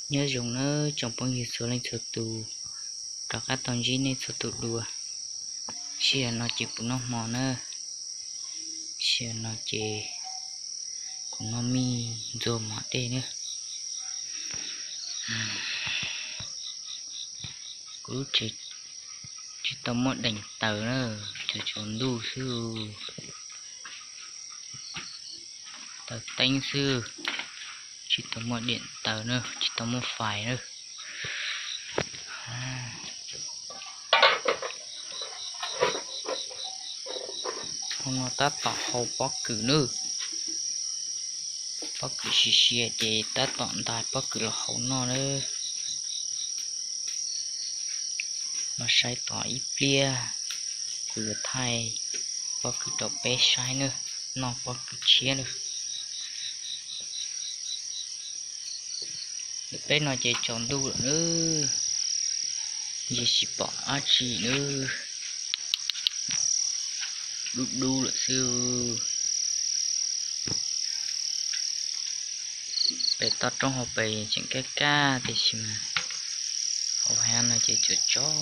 Nyob zoo nawb tsoom phooj ywg txhua leej txhua tus, rov qab tau ntsib nej txhua tus dua. Sij hawm no ces kuv noj hmo na, sij hawm no ces kuv noj mij ntxuag mov dej na. Kuv lub tsev tsis tau muaj deem taws na, tsuas tsaus ntuj xwb, taws teeb xwb, tsis tau muaj deem taws na, tsis tau muaj fais na. Hmo no tab tom hau pob kws na, pob kws siav siav ces tab tom ntais pob kws los hau noj na. Los saib tod ib pliag, kuv yuav thaij pob kws rau peb saib na, noj pob kws tshiab na. Peb no ces tsaus ntuj lawm na, ntshe tsis pom dab tsi na, dub dub lawm xwb. Pem toj roob hauv pes tseem kaj kaj tiam sis mas hauv hav no ces tsuas tsaus